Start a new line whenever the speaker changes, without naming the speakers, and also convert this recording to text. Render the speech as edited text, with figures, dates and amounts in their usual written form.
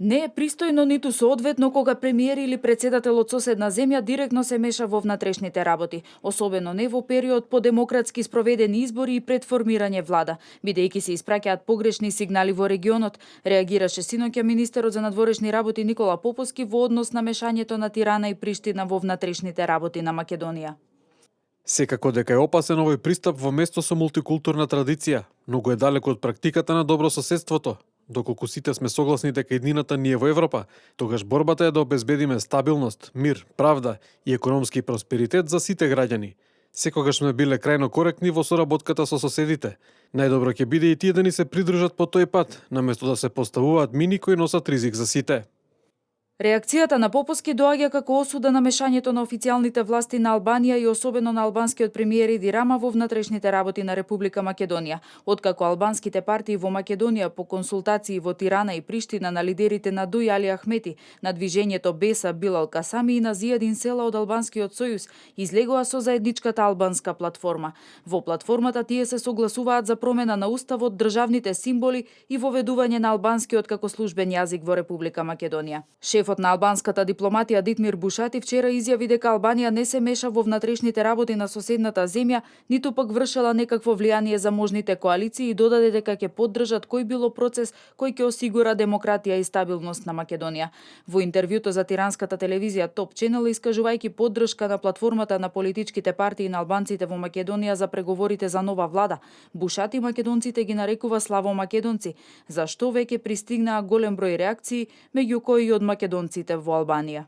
Не е пристојно ниту соодветно кога премиер или председател од соседна земја директно се меша во внатрешните работи, особено не во период по демократски спроведени избори и пред формирање влада, бидејќи се испраќаат погрешни сигнали во регионот, реагираше синоќа министерот за надворешни работи Никола Поповски во однос на мешањето на Тирана и Приштина во внатрешните работи на Македонија.
Секако дека е опасен овој пристап во место со мултикултурна традиција, многу е далеко од практиката на добро соседството. Доколку сите сме согласни дека еднината ни е во Европа, тогаш борбата е да обезбедиме стабилност, мир, правда и економски просперитет за сите граѓани. Секогаш сме биле крајно коректни во соработката со соседите. Најдобро ќе биде и тие да ни се придружат по тој пат, наместо да се поставуваат мини кои носат ризик за сите.
Реакцијата на Поповски доаѓа како осуда на мешањето на официјалните власти на Албанија и особено на албанскиот премиер Еди Рама во внатрешните работи на Република Македонија. Откако албанските партии во Македонија по консултации во Тирана и Приштина на лидерите на Дуј Али Ахмети, на движењето Беса Билал Касами и на Зијадин Села од Албанскиот сојуз, излегоа со заедничката албанска платформа. Во платформата тие се согласуваат за промена на уставот, државните символи и воведување на албанскиот како службен јазик во Република Македонија. Шефот на албанската дипломатија Дитмир Бушати вчера изјави дека Албанија не се меша во внатрешните работи на соседната земја, ниту пак вршела некакво влијание за можните коалиции и додаде дека ќе поддржат кој било процес кој ќе осигура демократија и стабилност на Македонија. Во интервјуто за тиранската телевизија Топ Ченел, искажувајќи поддршка на платформата на политичките партии на албанците во Македонија за преговорите за нова влада, Бушати македонците ги нарекува славо македонци, за што веќе пристигнаа голем број реакции, меѓу кои и од македонците во Албанија.